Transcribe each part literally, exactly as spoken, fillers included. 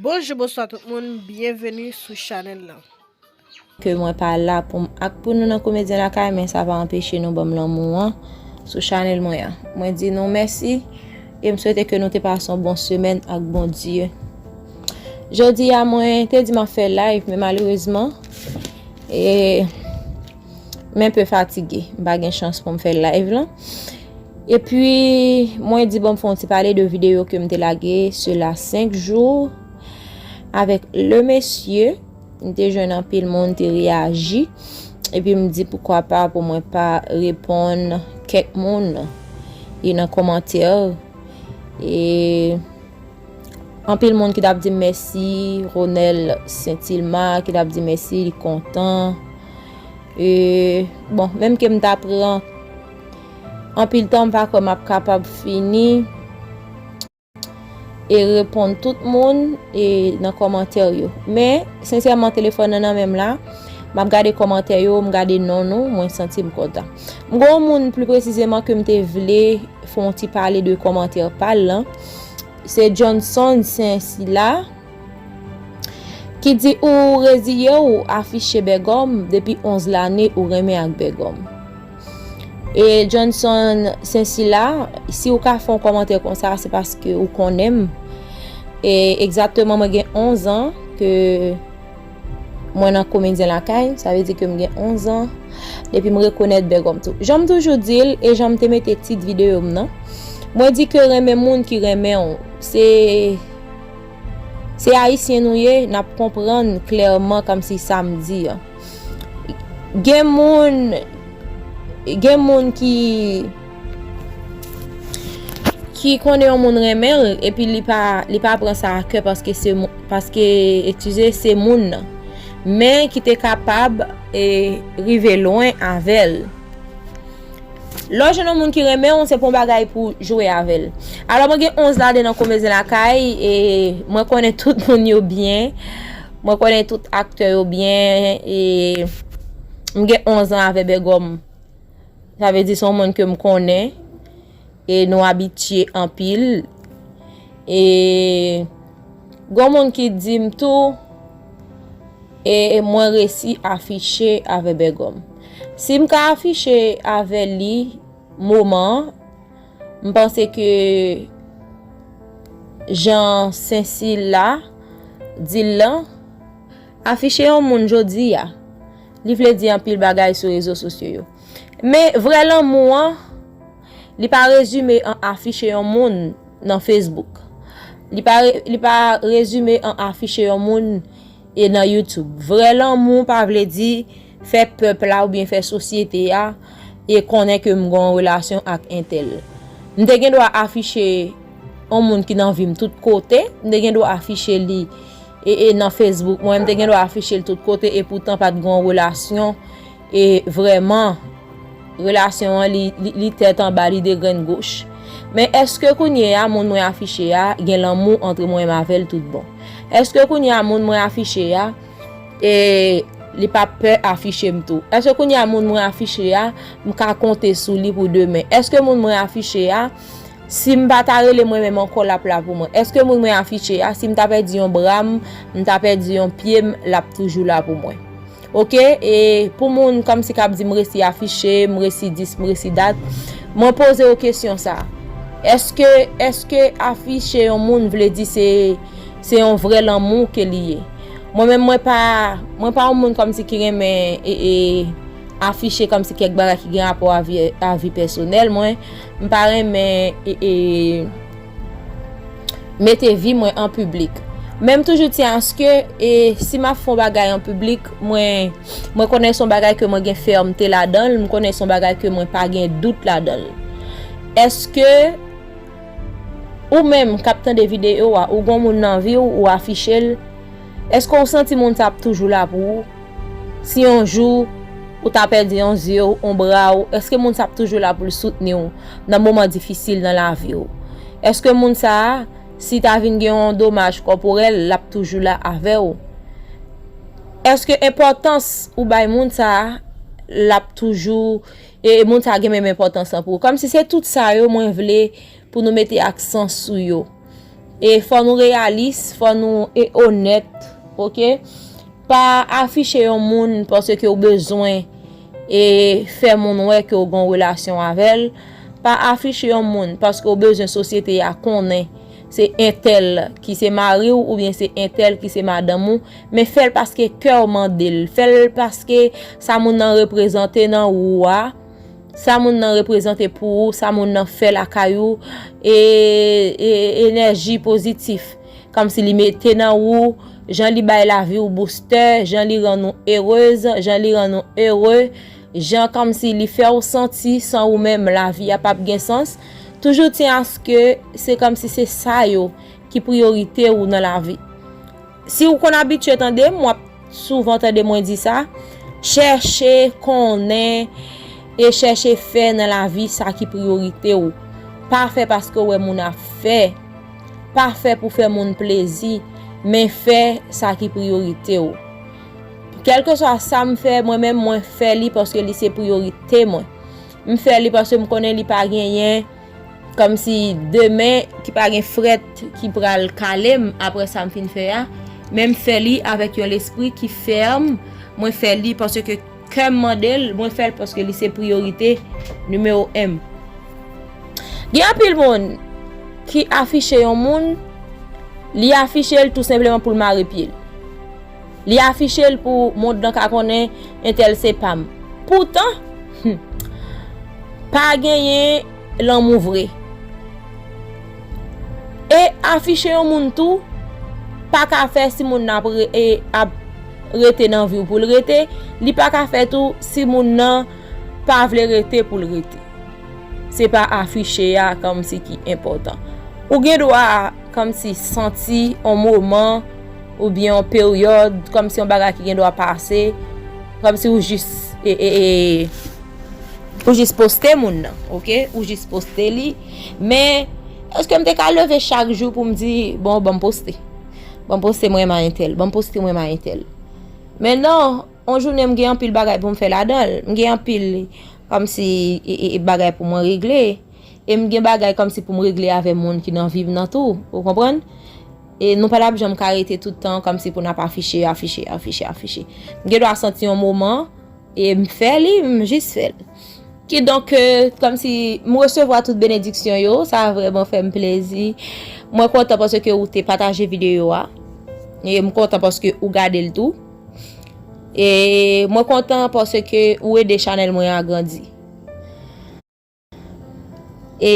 Bonjou, bonswa tout moun, byenveni sou chanèl la. Ke mwen pa la pou m ak pou nou nan Komedyen Lakay, men sa pa anpeche nou ban m lanmou an sou chanèl mwen an. Mwen di nou mèsi e m swete ke nou te pase yon bon semèn ak Bondye. Jodi a, mwen te di m ap fè live, men malerezman, e, m enpe fatige. M pa gen chans pou m fè live lan. Epi, mwen di, bon, m fè yon ti pale de videyo ke m te lage sela senk jou avèk le mesye. M te jwenn anpil moun te reyaji. Epi m di, poukwa pa pou mwen pa reponn kèk moun e nan kòmantè. E anpil moun ki t ap di m mèsi, Ronel Saint Ilma ki t ap di mèsi, li kontan. E, bon, menm ke m ta pran anpil tan, m pa kwè m ap kapab fini e reponn tout moun e nan kòmantè yo. Men, sensèman, telefòn nan nan men m la, m ap gade kòmantè yo, m gade non nou, mwen santi m kontan. M gen yon moun pli presizeman ke m te vle fè yon ti pale de kòmantè pa l lan. Se Johnson Sensila ki di ou reziye w afiche Bègòm depi onz lane ou renmen ak Bègòm. E Johnson Sensila, si ou ka fè yon kòmantè konsa, se paske ou konnen m. E egzakteman, mwen gen onz an ke mwen nan Komedyen Lakay, sa vle di ke m gen onz an depi m rekonèt Bègòm tou. Jan m toujou di l, e jan m te mete tit videyo m nan, mwen di ke renmen moun ki renmen w, se, se Ayisyen nou ye, n ap konprann klèman kòmsi sa m di an. Gen moun, gen moun ki, ki konnen yon moun renmen l, epi li pa, li pa pran sa a kè paske se, paske, eskize, se moun nan. Men ki te kapab e, rive lwen avè l. Lè w jwenn yon moun ki renmen w, se pa yon bagay pou jwe avè l. Alò, mwen gen onz lane nan Komedyen Lakay, e mwen konnen tout moun yo byen. Mwen konnen tout aktè yo byen, e m gen onz an avè Bègòm. Sa vle di se yon moun ke m konnen, e nou abitye anpil. E gen moun ki di m tou, e mwen resi afiche avè Bègòm. Si m ka afiche avè li moman an, m panse ke jan Sensil la di l lan, afiche yon moun jodi a, li vle di anpil bagay sou rezo sosyo yo. Men vrè lanmou an, li pa rezime an afiche yon moun nan Facebook. Li pa, re- li pa rezime an afiche yon moun e nan YouTube. Vrè lanmou pa vle di fè pèp la oubyen fè sosyete a e konnen ke m gen yon relasyon ak entèl. M te gen dwa afiche yon moun ki nan vi m tout kote, m te gen dwa afiche li e, e nan Facebook mwen, m te gen dwa afiche l tout kote, e poutan pa t gen yon relasyon, e vrèman, relasyon an, li, li, li tèt anba, li de grenn goch. Men èske kounye a, moun mwen afiche a, gen lanmou antre mwen menm avè l tout bon? Èske kounye a, moun mwen afiche a, e li pa pè afiche m tou? Èske kounye a, moun mwen afiche a, m ka konte sou li pou demen? Èske moun mwen afiche a, si m pa ta rele mwen menm ankò, l ap la pou mwen? Èske moun mwen afiche a, si m ta pèdi yon bra m, m ta pèdi yon pye m, l ap toujou la pou mwen? Oke, e pou moun kòmsi k ap di m resi afiche, m resi dis, m resi dat, mwen poze yo kesyon sa. Èske, èske afiche yon moun vle di se, se yon vrè lanmou ke li ye? Mwen menm, mwen pa, mwen pa yon moun kòmsi ki renmen e, e, afiche kòmsi kèk bagay ki gen rapò a vi, a vi pèsonèl mwen. M pa renmen e, e, mete vi mwen an piblik. Men m toujou tyen aske, e, si m ap fè yon bagay an piblik, mwen, mwen konnen se yon bagay ke mwen gen fèmte ladan l, m konnen se yon bagay ke mwen pa gen dout ladan l. Èske ou menm k ap tande videyo a, ou gen yon moun nan vi w, ou afiche l, èske w santi moun sa ap toujou la pou ou? Si yon jou ou ta pèdi yon zye w, yon bra w, èske moun sa ap toujou la pou l soutni w nan moman difisil nan lavi w? Èske moun sa a, si ta vin gen yon domaj kòporèl, l ap toujou la avè w? Èske enpòtans ou bay moun sa a, l ap toujou, e moun sa a gen menm enpòtans lan pou ou? Kòmsi se tout sa yo mwen vle pou nou mete aksan sou yo. E fò nou reyalis, fò nou e onèt, oke? Pa afiche yon moun paske w bezwen e fè moun wè ke w gen relasyon avè l. Pa afiche yon moun paske w bezwen sosyete a konnen se entèl ki se mari w oubyen se entèl ki se madanm ou. Men fè l paske kè w mande l. Fè l paske sa moun nan reprezante nan ou a. Sa moun nan reprezante pou ou, sa moun nan fè lakay ou, e, e, enèji pozitif. Kòmsi li mete nan ou, jan li bay lavi w boustè, jan li rann ou erez, jan li rann ou ere, jan kòmsi li fè w santi san ou menm lavi a p ap gen sans. Toujou tyen aske se kòmsi se sa yo ki priyorite ou nan lavi. Si w konn abitye tande m, w ap souvan tande mwen di sa, chèche konnen e chèche fè nan lavi sa ki priyorite w. Pa fè paske w wè moun ap fè. Pa fè pou fè moun plezi, men fè sa ki priyorite w. Kèlkeswa sa m fè, mwen menm, mwen fè li paske li se priyorite mwen. M fè li paske m konnen li pa genyen, kòmsi demen, ki pa gen frèt ki pral kale m apre sa m fin fè a. Men m fè li avèk yon lespri ki fèm. Mwen fè li paske kè m mande l, mwen fè l paske li se priyorite nimewo en m. Gen anpil moun ki afiche yon moun, li afiche l tou senpleman pou l mare pye l. Li afiche l pou mond lan ka konnen entèl se pa m. Poutan, hmm, pa genyen lanmou vre. E afiche yon moun tou pa ka fè si moun nan ap re-, e, ap rete nan vi w pou l rete, li pa ka fè tou si moun nan pa vle rete pou l rete. Se pa afiche a kòmsi ki enpòtan. Ou gen dwa kòmsi santi yon moman oubyen yon peryòd, kòmsi yon bagay ki gen dwa pase, kòmsi ou jis, e, e, e, ou jis poste moun nan, oke? Ou jis poste li. Men, èske m te ka leve chak jou pou m di, bon, ban m poste? Ban m poste mwen renmen entèl. Ban m poste mwen renmen entèl. Men non, yon jounen m gen anpil bagay pou m fè ladan l. M gen anpil, kòmsi, e, e, e, bagay pou mwen regle. E m gen bagay kòmsi pou m regle avè moun ki nan vi m nan tou. Ou konprann? E nou pa t ap janm ka rete tout tan kòmsi pou n ap afiche, afiche, afiche, afiche. M gen dwa santi yon moman, e m fè li, m jis fè l. Kidonk, e, kòmsi m resevwa tout benediksyon yo, sa vrèman fè m plezi. Mwen kontan paske ou te pataje videyo a. E m kontan paske ou gade l tou. E mwen kontan paske ou ede chanèl mwen an grandi. E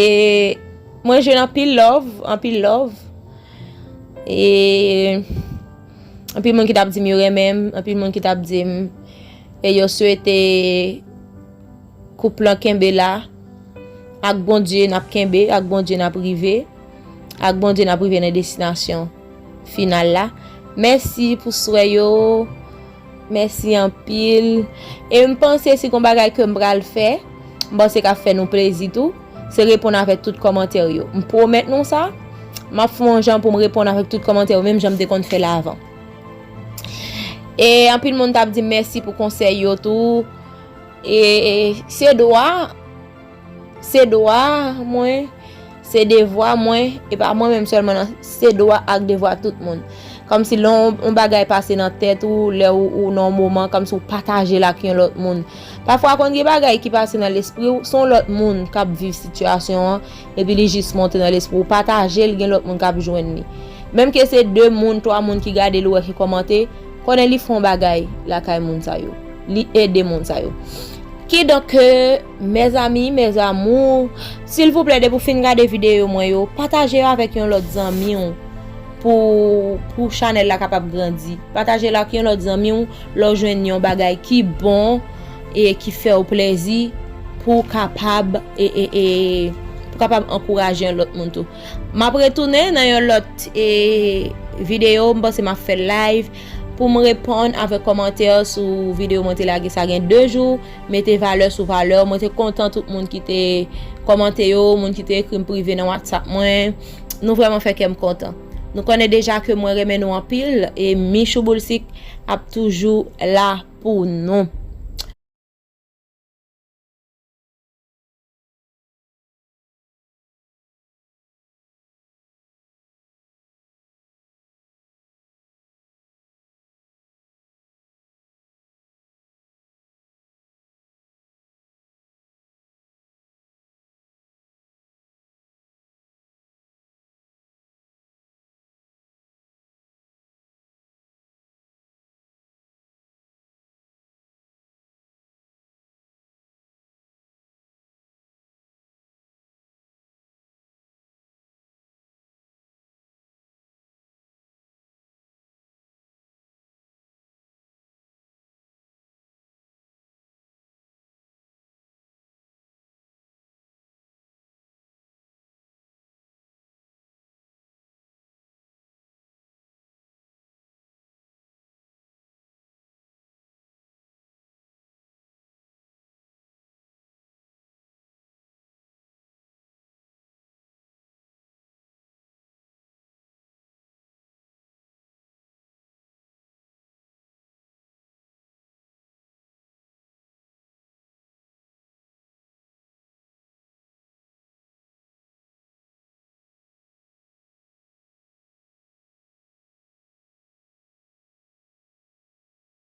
mwen jwenn anpil love, anpil love. E anpil moun ki t ap di m yo renmen m, anpil moun ki t ap di m, e yo swete koup lan kenbe la. Ak Bondye n ap kenbe, ak Bondye n ap rive, ak Bondye n ap rive nan destinasyon final la. Mèsi pou swè yo. Mèsi anpil. E m panse si gon bagay ke m pral fè, m panse k ap fè nou plezi tou, se reponn avèk tout kòmantè yo. M pwomèt nou sa, m ap fè yon jan pou m reponn avèk tout kòmantè yo, menm jan m te konn fè l avan. E anpil moun t ap di m mèsi pou konsèy yo tou. E, e se dwa, se dwa mwen, se devwa mwen, e pa mwen menm sèlman, non, se dwa ak devwa tout moun. Kòmsi lè yon, yon bagay pase nan tèt ou, lè ou, ou nan yon moman, kòmsi ou pataje l ak yon lòt moun. Pafwa, konn gen bagay ki pase nan lespri w, se yon lòt moun k ap viv sitiyasyon an, epi li jis monte nan lespri w. Pataje l, gen lòt moun k ap jwenn li. Menm ke se de moun, twa moun ki gade l, ou wè ki kòmante, konnen li fè yon bagay lakay moun sa yo. Li ede moun sa yo. Kidonk, mezanmi, mes amours, silvouplè, depi w fin gade videyo mwen yo, pataje yo avèk yon lòt zanmi w pou, pou chanèl la kapab grandi. Pataje l ak yon lòt zanmi w, lè w jwenn yon bagay ki bon e ki fè w plezi, pou w kapab, e, e, e, pou w kapab ankouraje yon lòt moun tou. M ap retounen nan yon lòt, e, videyo, m panse m ap fè live pou m reponn avèk kòmantè sou videyo mwen te lage sa gen de jou, mete valè sou valè. Mwen te kontan tout moun ki te kòmante yo, moun ki te ekri m prive nan WhatsApp mwen. Nou vrèman fè kè m kontan. Nou konnen deja ke mwen renmen nou anpil, e Michou Boulsik ap toujou la pou nou.